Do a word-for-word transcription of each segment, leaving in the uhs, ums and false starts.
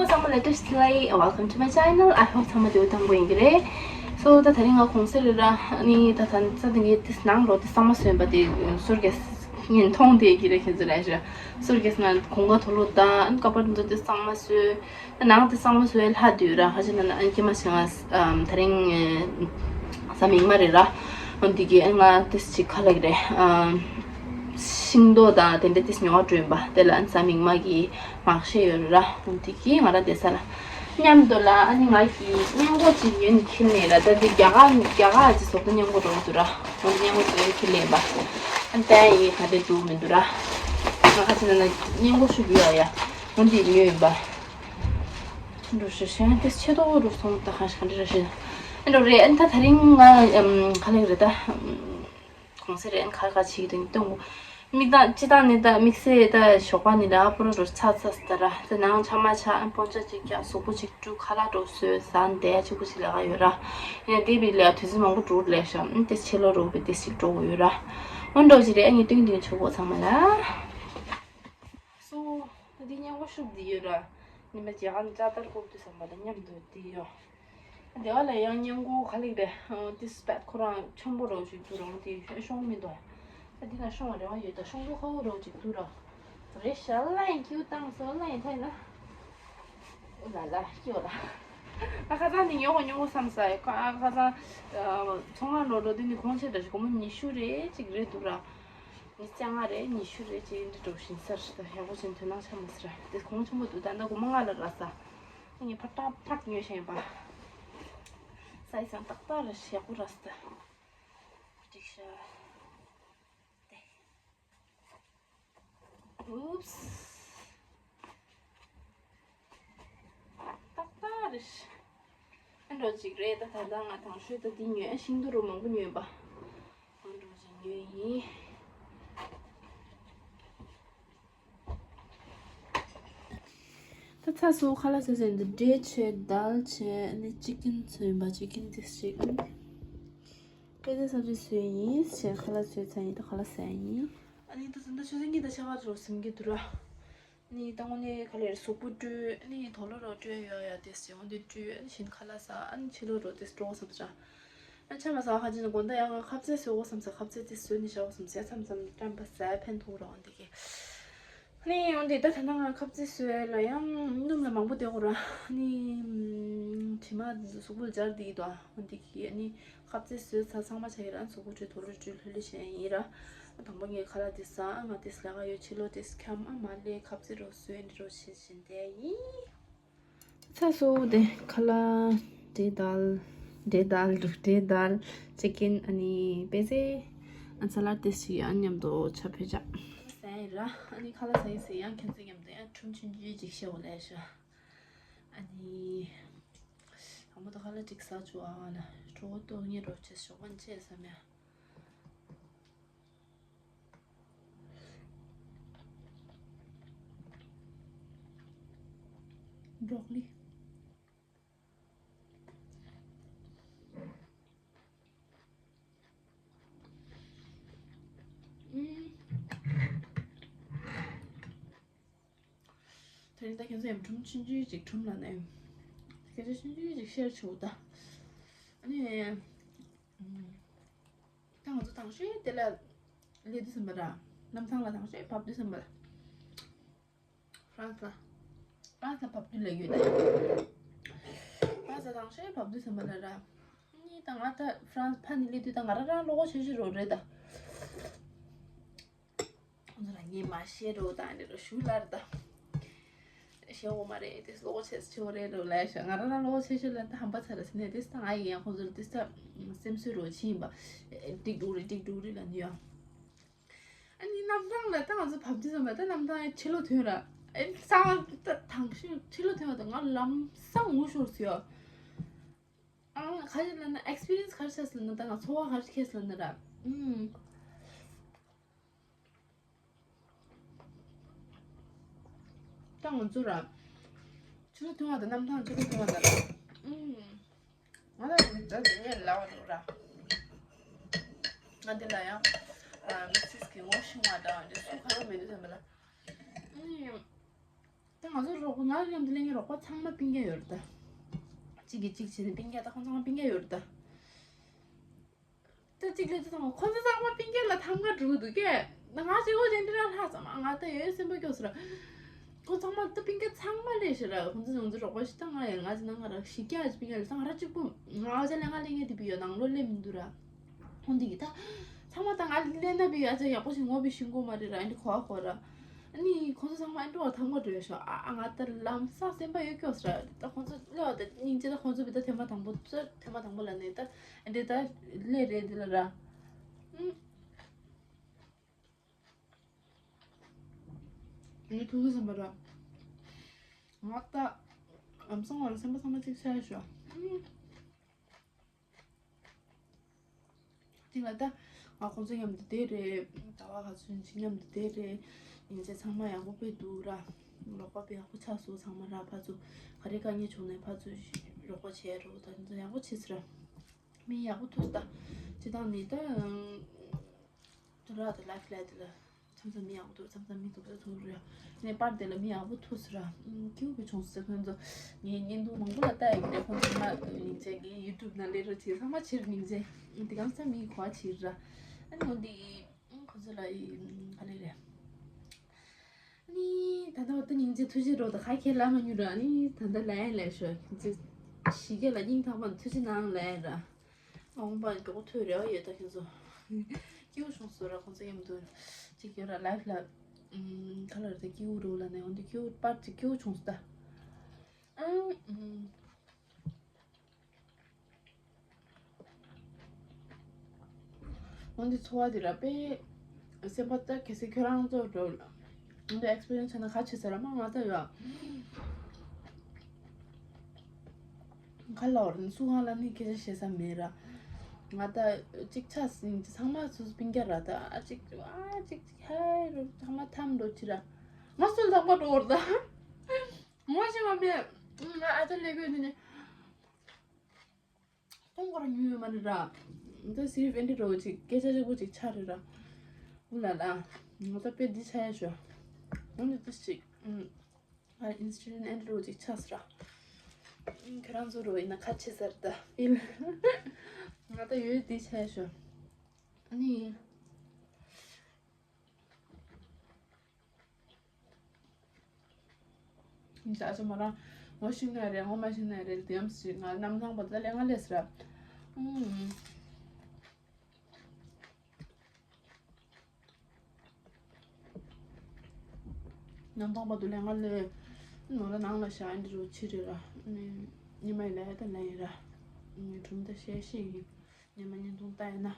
ཚང་མ་ལ་བཀྲ་ཤིས་བདེ་ལེགས། Welcome to my channel. I hope ཚང་མ་བདེ་པོ་ཐང་པོ་ཡིན་གྱི་རེད། So ད་ད་རིང་ང་གུང་སེང་རེད་ར། ཨ་ནི་ད་ད་ས་དེ་ངས་དེ་ནང་ལོགས་དེ་གཙང་མ་བཟོས་པ་དེ་སོར་གས་ངས་མཐོང་བསྡད་ཀྱི་རེད། ཁྱེད་ཚོ་ལ་ཞུ། སོར་གས་ང་གོང་ཁ་དུ་ལོ་ད་ཨ་ནི་ཀ་པར་འདི་ཚོ་དེ་གཙང་མ་བཟོས། ནང་དེ་གཙང་མ་བཟོས་ལྷག་དུས་ར། ཁ་ཅིག་ན་ན་ཨ་ནི་སྐྱེས་མ་བྱས་ང་ད་རིང་གཟའ་མིག་དམར་རེད་ར། འོན་ཏེ་གི་ཨ་ནི་ང་དེ་ཅིག་ཁ་ལག་རེད། ཤིང་ཏོག་དང་དེ་འདྲ་དེ་ཉོ་བ་འགྲོ་ཡིན་པ་དེ་ལ་ཨ་ནི་གཟའ་མིག་དམར་གི་མར་ཤེས་ཡོད་ར། འོན་ཏེ་གི་ང་རང་བསྡད་ས་ལ་མཉམ་དུ་ལ་ཨ་ནི་ང་གི་སྔས་མགོ་ཅིག་ཡོད་ནི་ཁྱེར་ནས་ལ། ད་འདི་རྒྱ་གར་རྒྱ་གར་ཅིག་བཟོ་ལྟ་སྔས་མགོ་འགྲོ་འདུག་ར། འོན་ཏེ་སྔས་མགོ་ཅིག་ཡོད་ཁྱེར་ནས་པ། ཨ་ནི་ད་ཡི་ག་དེ་འདུག་མི་འདུག་ར། ང་ཁ་ཅིག་ན་ན་སྔས་མགོ་ཤུགས་ཡོད་ཡ། འོན་ཏེ་ཉོས་ཡིན་པ། འགྲོ་ཤེས་ཤེས་དེ་ཆེ་ཏོག་རུ་སོང་ད་གང་ཞིག་ག་འདྲ་ར་ཤེས། ཨ་འགྲོ་རེད། ཨ་ནི་ད་ད་རིང་ང་ཨམ་ག་ལེགས་རེད་ད། གུང་སེང་རེད། ཨ་ནི་ག་རེ་ག་བྱེད་ཀྱི་འདུག་སྟོན་གོ། མིག་དང་སྤྱི་བཏང་ནི་ད་དམིགས་བསལ་ད་ཞོགས་པ་ནི་ལ་ཨ་པོ་ར་རོ་ཚ་ཚ་ཟ་ད་ར། ད་ནང་ཆ་མ་ཆ་ཨ་སྤོན་ཆ་གཅིག་རྒྱག་གཟུགས་པོ་གཅིག་བཀྲུ་ཁ་ལག་འགྲོ་བཟོས་ཟ་འདས་གཅིག་པོ་ཞིག་ལས་ཀ་ཡོད་ར། ཡིན་ན་དེ་བི་ལས་དུས་ཚོད་མང་པོ་འགྲོ་ལས་ཤ། ཨ་ནི་དེ་ཕྱི་ལོགས་རོ་བི་དེ་ཞིག་འགྲོ་གོ་ཡོད་ར། འོ་འགྲོ་ཅི་རེད། ཨ་ནི་སྟོན་སྟོན་ཆོག་གོ་ཚང་མ་ལ། སོ། ད་འདི་སྔས་མགོ་ཤུབས་འདི་ཡོད་ར། ཉི་མ་བྱེད་ཀ་ནི་ལྕགས་དར་ཀོབ་དུས་ཙམ་པ་ལ་མཉམ་དུ་འདི་ཡོད། སྡེ་བ་ལ་ཡང་སྔས་མགོ་ག་ལེགས་རེད། ཨ་འདི་སྤད་ཁོ་རང་ཆེན་པོ་རོ་ཅིག་འདུག་ར། འདི་ཤོང་མི་འདུག་ཨ་འདི་ན་ཤོང་བ་རེ་བ་ཡོད་ད། ཤོང་པོ་ཁ་བོ་རོ་ཅིག་འདུག་ར། རེད་ཤག་ལ་ཡིན་ཁྱིའུ་བཏང་སོ་ལ་ཡིན་ཐ་ཡིན་ན། ཨོ་ལ་ལ་སྐྱིའོ་ལ། ཨ་ཁ་སང་ནི་ཉོ་གོ་ཉོ་གོ་བསམ་ས་ཡ། ཁ་ཁ་སང་ཚོང་ཁང་ལོ་ལོ་དེ་ནི་གོང་ཆེ་འདྲ་ཞིག་སྒོར་མོ་ཉི་ཤུ་རེ་ཅིག་རེད་འདུག་ར། ཉི་ཤུ་རྩ་ལྔ་རེད། ཉི་ཤུ་རེད་ཅེས་འདི་འགྲོ་བཞིན་སར་ད་ཡག་པོ་ཅན་དོན་སྣང་ཆ་མ་ཟེར་ར། དེ་གོང་ཆེན་པོ་འདུག་ད་ལྟ་སྒོར་མོ་ལྔ་ལ་རག་ས། ངས་ཕར་ཏག་ཕར་ཉོས་བཞིན་པ། སའི་སང་ཏག་ཏག་རེད། ཡག་པོ་རག་ས་ད། འགྲིག་ཤག་དེ། Oops. ཏག་ཏག་རེད། ཨ་འགྲོ་ཅིག་རེད། ད་ད་ལྟ་ང་དང་ཤོས་ད་འདི་ཉོས། ཤིང་ཏོག་རུ་མང་པོ་ཉོས་པ། ཨ་འགྲོ་ཅིག་ཉོས་ཡིན། ད་ཚ་སོ་ཁ་ལག་བཟོས་ཟིན་འདི་འབྲས་བྱས། དལ་བྱས། ཨ་ནི་ཅི་ཀིན་བཟོས་ཡིན་པ། ཅི་ཀིན་ཏིས་ཅིག་པེ་ཏེ་སབ་ཇི་བཟོས་ཡིན། བྱས་ཁ་ལག་བཟོས་ཚར་ཡིན། ད་ཁ་ལག་ཟ་ཡིན། ཨ་ནི་ད་ད་ཆུ་ཚོད་གཉིས་དང་ཕྱེད་ཀ་འགྲོ་ཟིན་གྱི་འདུག་ར། ནི་ད་དངོས་གནས་ག་ལེར་གཟུགས་པོ་བཀྲུས། ནི་དོ་ལོ་རོ་བཀྲུས་ཡོད་ཡ་དེ་སེ་འོ་འདི་བཀྲུས། ནི་ཤིན་ཁ་ལག་ཟ། ཨ་ནི་ཕྱི་ལོ་རོ་དེ་འགྲོ་བསམ་ས། ཨ་ཆ་མ་ཟ་ཁ་ཅིག་ནི་དགོང་དག་ཡང་ང་ཁ་ཟས་བཟོ་དགོས་བསམ་ས། ཁ་ཟས་དེ་བཟོས་ནི་བཞག་བསམ་ས། མཚམས་མཚམས་བཀྲམ་པ་ཟ་ཕན་ཐོགས་རོ་འདི་གི། ནི་འོ་འདི་ད་ད་ནང་ང་ཁ་ཟས་བཟོས་ལ་ཡང་སྣུམ་ལ་མང་པོ་བསྡད་དགོས་ར། ནི་དྲི་མ་གཟུགས་པོ་ལ་སྦྱར་འདི་དོ་འོ་འདི་གི། ནི་ཁ་ཟས་བཟོས་ཚར་ཚང་མ་ཆ་ཡི་ར། གཟུགས་པོ་བཀྲུས་དོ་ལོ་བཀྲུས་ལྷོད་ལྷོད་བྱས་ཡིན་ར། དང་པོ་ངས་ཁ་ལག་དེ་ཟ། ང་དེ་ལས་ཀ་ཡོད། ཕྱི་ལོ་དེ་འཁྱམ། ཨ་མ་ལས་ཁ་ཟས་རོ་བཟོས་འདི་རོ་བྱེད་བཞིན་བསྡད་ཡིན། ཚ་སོ་དེ་ཁ་ལག་འབྲས་དལ། འབྲས་དལ་འདུག་འབྲས་དལ། ཅི་ཀིན། ཨ་ནི་པེ་ཟེ། ཨ་ས་ལད་དེ་ཞིག་ཨ་མཉམ་དུ་ཆ་ཕུད་བྱ། ཟ་ཡིན་ར། ཨ་ནི་ཁ་ལག་ཟ་ཡིན་ཟེར་ཡང་ཁྱེད་ཚོ་མཉམ་དུ་ཡང་ཁྲུམ་ཆུང་ཆུང་ཅིག་བཤད་འོ་ལས་ཤ། ཨ་ནི་དང་པོ་ད་ཁ་ལག་ཅིག་ཟ་བཅུག་ཨ་ན་གྲོད་ཁོག་ལྟོགས་ཉེ་རོ་བྱེད་ཞོགས་པ་ནས་བྱས་བསམ་ཡ། Broccoli. ཨུམ། དེ་རིང་ད་ཁྱེད་ཚོ་ཡང་སྒྲུང་ཆུང་ཆུང་ཅིག་སྒྲུང་ལ་ནས་སྐད་ཆ་ཆུང་ཆུང་ཅིག་ཤེར་བྱེད་འོ་ད། ཨ་ནི། ཨུམ། ད་ང་ཚོ་དང་ཤོས་དེ་ལ་སླེབས་དུས་ཙམ་པ་ར། གནམ་ཐང་ལ་དང་ཤོས་བབས་དུས་ཙམ་པ་ལ། ཧྥ་རན་སི་ལ། ཧྥ་རན་སི་ལ་བབས་དུས་ལ་ཡོད་ད་ཡ། ཧྥ་རན་སི་ལ་དང་ཤོས་བབས་དུས་ཙམ་པ་ལ་ར། ནི་ད་ང་ད་ཧྥ་རན་སི་ཕ་ནི་སླེབས་དུས་ད་ང་རང་རང་བློ་ཁོག་ཆེ་ཆེ་རོ་རེད་ད། ཁོང་ཚོ་ལ་ངས་མ་བཤད་རོ་དང་ནི་རོ་ཞུ་ལར་ད། བཤད་འོ་མ་རེད་དེ་བློ་ཆེ་ཆེ་རེད་རོ་ལས་ཤ། ང་རང་ལ་བློ་ཆེ་ཆེ་ལ་ད་ཧམ་པ་ཚ་ར་སི་ནས་དེ་ད་ང་ཡི་ཡང་ཁོང་ཚོ་ལ་དེ་ད་སེམས་གསོ་རོ་ཆེ་ཡིན་པ། ཏིག་ཏུག་རེད་ཏིག་ཏུག་རེད་ལ་ནི་ཡ། ཨ་ནི་གནམ་ཐང་ལ་ད་ང་ཚོ་བབས་དུས་ཙམ་པ་ད་གནམ་ཐང་ཡ་ཕྱི་ལོགས་ཐོན་ར། ཨ་ནི་ས་ད་དང་ཤོས་ཕྱི་ལོགས་ཐོན་བ་ད་ང་ལམ་སང་ངུ་ཤོར་སི་ཡ། ཨང་ག་རེ་ལབ་ན་ཨེག་སི་པི་རི་ཡན་སི་ག་རེ་བྱས་ལབ་ན་ད་ང་ཚོར་བ་ག་རེ་ཁེལ་ལབ་ན་ར། ཨུམ། ད་ང་ཚོ་ར། ཕྱི་ལོགས་ཐོན་བ་དང་གནམ་ཐང་ཕྱི་ལོགས་ཐོན་བ་དང་ར། ཨུམ། ང་ལ་ནི་ད་དེ་ངས་ལབ་པ་འདུག་ར། ང་འདི་ལ་ཡང་། ཨ་མི་སིས་ཀྱི་ཝོ་ཤིང་བ་དང་འདི་སུ་ག་རེ་མེད་དུས་ཙམ་པ་ལ། ཨུམ། ད་ ང་ཚོ་རོགས་པ་ང་མཉམ་དུ་ལེན་མཁན་རོགས་པ་ཚང་མ་སྤུན་ཀྱག་ཡོད་རེད་ད། གཅིག་གིས་གཅིག་བྱས་ནས་སྤུན་ཀྱག་ད་ཁོང་ཚང་མ་སྤུན་ཀྱག་ཡོད་རེད་ད། ད་གཅིག་ལས་ཚང་མ་ཁོང་ཚོ་ཚང་མ་སྤུན་ཀྱག་ལ་ཐང་ག་འགྲོ་གི་འདུག་གས། ད་ང་གཅིག་པོ་དེ་འདྲ་ལྷག་ཙམ་ང་ད་ཡོད་སེམས་པ་སྐྱོ་སོང་ར། ཁོང་ཚང་མ་ད་སྤུན་ཀྱག་ཚང་མ་ལས་ཤེས་ར། ཁོང་ཚོ་ང་ཚོ་རོགས་པ་ཞིག་ད་ང་ཡང་ང་ཚོ་ནང་ང་ར་བཞི་བརྒྱ་ཅིག་སྤུན་ཀྱག་ལས་ཚང་ར་གཅིག་པུ་ང་ཨ་ཅག་ལས་ང་ལས་ངས་དེ་བི་ཡོད་ནང་ལོ་ལས་མི་འདུག་ར། ཁོང་འདི་གི་ད་ཚང་མ་ད་ང་ལས་ན་བི་ཨ་ཅག་ཡག་པོ་ཞིག་ངོ་བི་ཤིང་གོ་མ་རེད་ར། ཨ་འདི་གོ་བ་གོ་ར། ཨ་ནི་ཁོང་ཚོ་ཚང་མ་ཨ་འདྲ་བ་ཐང་ག་འགྲོ་ཤོག་ཨ་ཨ་ང་ད་ལམ་སང་སེམས་པ་ཡོད་སྐྱོ་སོང་ར། ད་ཁོང་ཚོ་ལས་བ་ད་སྙིང་རྗེ། ད་ཁོང་ཚོ་བི་ད་ཐེངས་མ་དང་པོ་ཚོ་ཐེངས་མ་དང་པོ་ལ་ནས་ད་ཨ་འདྲ་ད་ལས་རེད་འདི་ལ་ར། ཨུམ། ངས་ཐུགས་ཀྱི་བསམ་པ་ར། ང་ད་ལམ་སང་བ་ལ་སེམས་པ་ཚང་མ་གཅིག་ཆགས་ཤོག་གཅིག་ལ་ད་ང་ཁོང་ཚོ་མཉམ་དུ་བསྡད་རེད། ཟླ་བ་ག་ཚོད་ཅིག་མཉམ་དུ་བསྡད་རེད། ཡིན་ཚེ་ཚང་མ་ཡག་པོ་དཔེ་འདུག་ར། རོགས་པ་དཔེ་ཡག་པོ་ཆགས་སོང་ཚང་མ་ར། ཕར་ཚུར་ག་རེ་དཀའ་ངལ་བྱུང་ནས་ཕར་ཚུར་རོགས་པ་བྱས་རོགས་ད་ཡག་པོ་བྱས་ཟེར་ར། མི་ཡག་པོ་ཐུག་ད། སྤྱི་བཏང་ནི་ད། དུ་ར་དུ་ལ་ཁི་ལ་དུ་ལ། མཚམས་མཚམས་མི་ཡག་པོ་ཐུག་མཚམས་མཚམས་མི་སྡུག་པོ་ཐུག་རེད། ནས་པར་དེ་ལ་མི་ཡག་པོ་ཐུག་སི་ར། ཨུམ། སྐྱིད་པོ་བྱུང་སི། ཁོང་ཚོ་ངའི་བརྙན་ཐུང་མང་པོ་ལ་ལྟ་ཡི་རེད། ཁོང་ཚོ་མ་ཡིན་ཚེ་གི་ཡུ་ཊུབ་ནང་སླེབས་རོགས་བྱེད། ཚང་མ་ཕྱིར་སྙིང་རྗེ། དེ་གང་ས་མིའི་གོ་བ་ཕྱིར་ར། ཨ་ནི་འོན་ཏེ་ཁོང་ཚོ་ལ་ཡི་ག་ལེ་རེད། ནི་ད་ལྟ་བར་དུ་སྙིང་རྗེ་ཐུགས་རྗེ་རོགས་ད་ཁ་ཁྱེར་ལ་མ་ཉུ་ར། ནི་ད་ལྟ་ལ་ཡན་ལས་ཤོ་ཁྱེད་ཚོ་ཞི་རྒྱས་ལ་སྙིང་ཐག་པ་ཐུགས་རྗེ་གནང་ལ་ཡན་ར། ཨོང་པ་མགྱོགས་ཐོས་རེ་བ་ཡོད་ད་ཁྱེད་ཚོ། སྐྱིད་པོ་བྱུང་སོང་ར། ཁོང་ཚོ་མཉམ་དུ་གཅིག་ཡོད་ར་ལའིབ་ལ། ཁ་ལར་ད་སྐྱིད་པོ་རོ་ལ་ནས་འོན་ཏེ་སྐྱིད་པོ་པར་གཅིག་སྐྱིད་པོ་བྱུང་སོང་ད། འོན་ཏེ་འཚོ་བ་འདི་ར་དཔེ་སེམས་པ་ལྟ་གལ་སྲིད་ཁྱོད་རང་ཚོ་འགྲོ་འདི་ཨེག་སི་པི་རི་ཡན་སི་བྱས་ན་ཁ་ཆེ་ས་ར་མ་ང་ཚ་ཡོད། ཁ་ལོར་སུ་གང་ལ་ནི་སྐད་ཆ་བཤད་ས་མེད་ར། ང་ད་གཅིག་ཆ་སྲིན་ཚང་མ་སུ་སྤིན་རྒྱ་ར་ད་ཨ་གཅིག་ཨ་གཅིག་ཧའི་རུ་ཚང་མ་ཐམ་འགྲོ་ཅི་ར། ང་སུ་ལ་ཐག་པ་འགྲོ་བར་ད། ངོ་ཤེས་མ་མེད། ང་ཨ་ད་ལས་གོས་འདི་ནི། སྟོང་སྐོར་ཉུལ་ཡོད་མ་རེད་ར། འདི་སི་ཝེན་ཌི་རོ་ཅིག་སྐད་ཆ་ཞིག་པོ་ཅིག་ཆ་རེད་ར། ཨུ་ལ་ལ། ང་ད་དཔེ་འདི་ཆ་ཡ་ཞོ། ཨུ་ནི་ཏིས་ཅིག་ཨ་ཨིན་སི་ཊི་ཊུ་ཨེན་ཌི་རོ་ཅིག་ཆ་སི་ར། ཁྱོད་རང་ཚོ་རོ་ཡིན་ན་ཁ་ཆེ་ས་རེད་ད་ཕིལ། ང་ད་ཡོད་འདི་ཆ་ཡ་ཞོ། ཨ་ནི། ཨ་ཅག་མོ་རང་ངོ་ཤེས་ན་རེད། ངོ་མ་ཤེས་ན་རེད། དེ་ཡམ་ཞིག་ང་གནམ་ཐང་པ་ད་ལས་ང་ལས་སི་ར། ཨུམ། གནམ་ཐང་པ་དུ་ལས་ང་ལས། ནོ་ར་ནང་ལ་ཤ་འདི་རུ་ཕྱི་རེད་ར། ཉི་མ་ཡི་ལས་ད་ལས་ཡིན་ར། གྲུམ་ད་ཤེས་ཤེས་ཡིན། ཉི་མ་ཉིན་ཐུང་ལྟ་ཡིན་ན།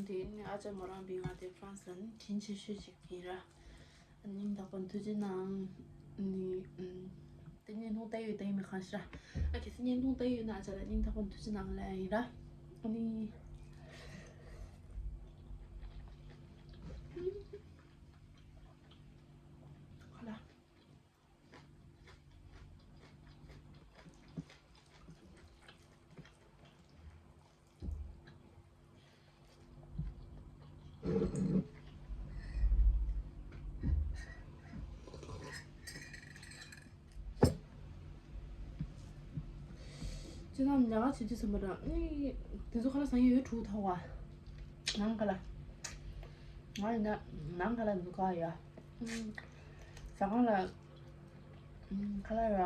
འདི་ནི་ཨ་ཅག་མོ་རང་བི་ང་དེ་ཧྥ་རན་སི་ལ་ནི་དྲིན་ཆེ་ཤོས་ཤིག་ཡིན་ར། སྙིང་ཐག་པ་ཐུགས་རྗེ་གནང་། ནི་དེ་ནི་ནོ་ལྟ་ཡོད་ལྟ་ཡོད་མི་གང་ཤི་ར། ཨ་གལ་སྲིད་བརྙན་ཐུང་ལྟ་ཡོད་ན་ཨ་ཅག་ལ་སྙིང་ཐག་པ་ཐུགས་རྗེ་གནང་ལ་ཡིན་ར། ཨ་ནི། ཁ་ལ། ཅི་ནམ་ཉ་ག་བྱེད་ཀྱི་སོང་པ་ར། ཨི། དེ་ཚོ་ཁ་ལ་ཟ་ཡི་ཡོད་ཕྲུ་གུ་ཐོག་བ། ནང་ཁ་ལ། ང་ཡིན་ན་ནང་ཁ་ལ་འཛུལ་ག་ཡ། ཟ་ཁང་ལ། ཁ་ལ་ར།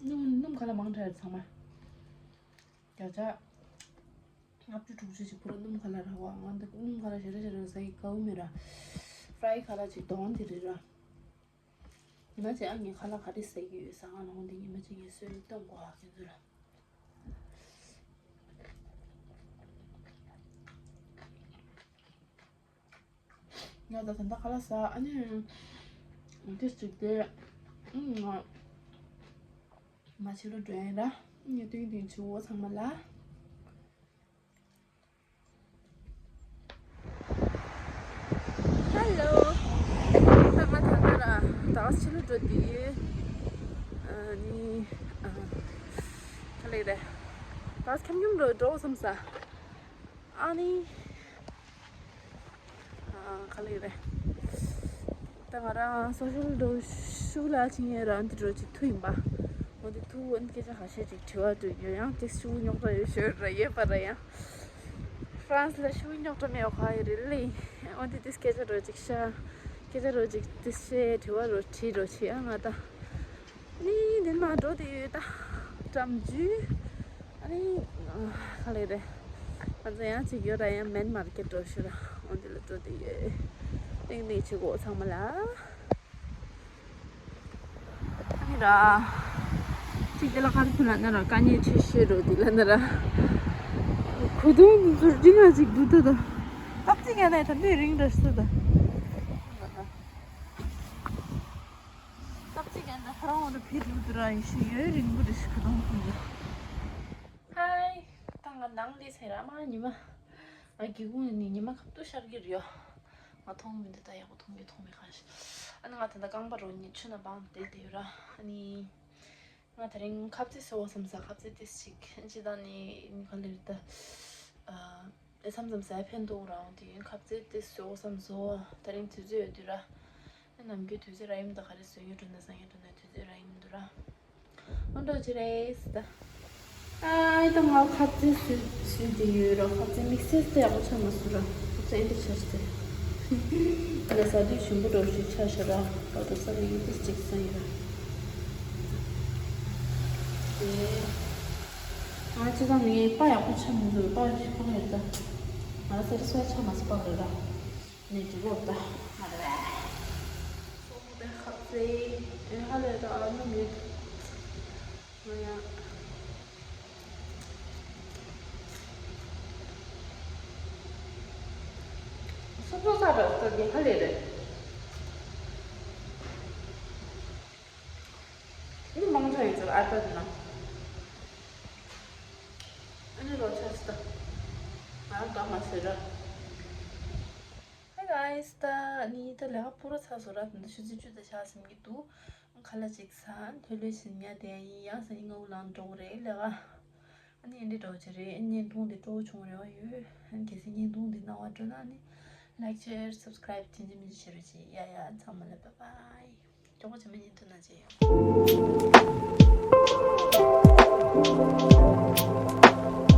སྣུམ་སྣུམ་ཁ་ལ་མང་དྲགས་ཚང་མ། བརྒྱ་ཆ། ལྔ་བཅུ་དྲུག་ཅུ་ཞིག་ཕུ་ར་སྣུམ་ཁ་ལ་ར་བ། ང་འདི་སྣུམ་ཁ་ལ་ཞེ་དྲག་ཞེ་དྲག་ཟ་ཡི་དགའ་བོ་མེད་ར། ཧྥ་རའི་ཁ་ལ་ཅིག་གདོང་དེ་རེད་ར། ཉི་མ་ཅིག་ཨ་ངའི་ཁ་ལག་ག་རེ་ཟ་གི་ཡོད་ཟ་ཁང་ལ་འོང་དེ་ཉི་མ་ཅིག་ངས་གསོལ་གཏོང་དགོས་ཨ་ཁྱེད་ཚོ་ལ། ང་ད་ད་ལྟ་ཁ་ལག་ཟ་ཨ་ནི། དེ་ཅིག་དེ། ང་མ་ཕྱི་ལོ་འགྲོ་ཡིན་ར། ངས་སྟོན་སྟོན་བྱུང་བ་ཚང་མ་ལ། ཧེ་ལོ། ད་ང་ད་ལྟ་ར་ད་ཕྱི་ལོ་འགྲོ་དུས། ཨ་ནི། ཨ། ག་ལེ་རེད། ད་ཁྱམ་ཁྱམ་འགྲོ་འགྲོ་བསམ་ས། ཨ་ནི། ཨ། ག་ལེ་རེད། ད་ ང་རང་སོ་ཤལ་འགྲོ་ཤུགས་ལ་ཕྱིན་ཡོད་ར། འདི་འགྲོ་ཅིག་ཐུག་ཡིན་པ། འོ་འདི་ཐུག་འོ་འདི་སྐད་ཆ་ཁ་ཤས་ཅིག་དྲི་བ་འདུག་ཡོད། ཡང་དེ་ཤུགས་རྙོག་དྲ་ཡོད་ཤོད་ར་ཡོད་པ་ར། ཡང་ཧྥ་རན་སི་ལ་ཤུགས་རྙོག་དྲ་མེད་པ་ག་ཡོད་རེད་ལེ། འོ་འདི་དེ་སྐད་ཆ་འགྲོ་ཅིག་ཤ་སྐད་ཆ་འགྲོ་ཅིག་དེ་ཤེས་དྲི་བ་རོ་དྲི་རོ་ཆི་ཡང་ང་ད། ནི་འདི་མ་འགྲོ་དེ་ཡོད་ད། ཀྲམ་ཇུ། ཨ་ནི་ག་ལེ་རེད། ང་ཚོ་ཡང་ཅིག་ཡོད་ར། ཡང་མེན་མར་ཀེ་ཊི་འགྲོ་ཤོད་ར། འོ་འདི་ལ་འགྲོ་དེ་ཡོད། ཏིང་ནི་ཆི་གོ་ཚང་མ་ལ། ཨ་ནི་ར། ཅིག་དེ་ལ་ག་རེ་ཐུག་ལ་ན་ར་དཀའ་ངལ་ཆེ་ཤོས་རོ་དེ་ལ་ན་ར། གོས་ཐུང་འདི་ཚོ་འདི་ང་ཅིག་འདུག་ད་ད། སྟབས་ཅིག་ཡང་ན་ད་འདི་རིང་ར་སུ་ད། སྟབས་གཅིག་ཡིན་ན་ཁ་རང་འོ་ན་ཕེབས་འདུག་དུ་ར་ཡིན་ཤི་ཡོད་རིང་པོ་རེ་ཤི་ཁ་རང་ཁོང་ལ། ཧའི། ད་ང་ནང་ལས་ཟེར་ར་མ་ཉི་མ། ང་སྒེའུ་ཁུང་ནས་ཉི་མ་ཁ་ཐུག་ཤར་གི་རེད་ཡོ། ང་མཐོང་མི་འདུག་ད་ཡག་པོ་མཐོང་གི་མཐོང་མེད་གང་ཤི། ཨ་ནི་ང་ད་ལྟ་རྐང་པ་རོ་གཉིས་ཆུ་ནང་སྦངས་བསྡད་བསྡད་ཡོད་ར། ཨ་ནི། ང་དེ་རིང་ཁ་རྩེ་བཟོ་བསམ་ས། ཁ་རྩེ་ཏིས་ཅིག་ཅི་ད་ནི་ག་ལེར་ད། ཨ་མཚམས་མཚམས་ཟས་ཕན་ཐོགས་རང་དེ་ཡིན། ཁ་རྩེ་ཏིས་བཟོ་བསམ་བཟོ་བ་དེ་རིང་དུས་ཚོད་ཡོད་དུས་ར། ཨ་ནམ་རྒྱུན་དུས་ཚོད་ར་ཡིན་ད། ག་རེ་བཟོ་ཡོད་འགྲོ་ན་བཟང་ཡོད་འགྲོ་ན་དུས་ཚོད་ར་ཡིན་འདུག་ར། ཨོ་འགྲོ་ཅི་རེད་ད། ཨ་ད་ང་ཁ་རྩེ་བཟོས་བཟོས་དེ་ཡོད་ར། ཁ་རྩེ་དམིགས་བསལ་དེ་ཡག་པོ་ཆགས་མ་སོང་ར། ཁ་རྩེ་ཨེ་འདྲ་ཆགས་ཏེ། ང་ཟ་དུས་ཞིམ་པོ་འདྲ་ཞིག་ཆགས་ཤག་ར། ཨོ་ད་ས་ལ་ཡིད་དེ་ཅིག་ས་ཡིན་ར། དེ། ང་ཅི་ཙམ་ངའི་པ་ཡག་པོ་ཆགས་མི་འདུག་པ་ཞིག་པ་ཡོད་ད། ང་ལ་སེ་རི་སོ་ཆགས་མ་སོང་པ་རེད་ར། ནས་འགྲིག་ལོག་ད། ང་རེད། སོ་པའི་ཁ་རྩེ་ཨེ་ཧ་ལས་ད་ཨ་ནུ་མེད། ང་ཡང་། སོ་སོ་ས་ར་ས་དེ་ཧ་ལས་རེད། ཨ་ནི་མང་ཚོགས་ཡིན་ཚོད་ཨ་ད་དེ་ན། ཨ་ནི་རོ་ཆ་སི་ད། ང་རང་ད་མ་ཟེར་ར། Hi guys། ད་ནི་ད་ལས་ཀ་པུ་ར་ཚར་སོང་ར། ད་ཆུ་ཚོད་བཅུ་དང་ཕྱེད་ཟིན་གྱི་འདུག་ཁ་ལག་ཅིག་ཟ། ཐོལ་ལོས་ཟིན་ཉ་དེ་ཡིན། ཡང་ས་ཉིན་ང་འུ་ལང་འགྲོ་གི་རེད་ལས་ཀ་ཨ་ནི་འདི་འགྲོ་གི་རེད། བརྙན་ཐུང་འདི་སྤྲོ་བོ་བྱུང་རེ་བ་ཡོད། ཨ་ནི་གལ་སྲིད་བརྙན་ཐུང་འདི་སྣང་བ་འགྲོ་ན་ཨ་ནི་like share subscribe བྱེད་འཇི་མི་འཇི་བྱེད་རོགས་བྱེད། ཡ་ཡ་ཚང་མ་ལ་bye bye། མགྱོགས་པོ་བྱས་མ་ཉིན་ཐུན་ན་མཇལ་ཡོང་།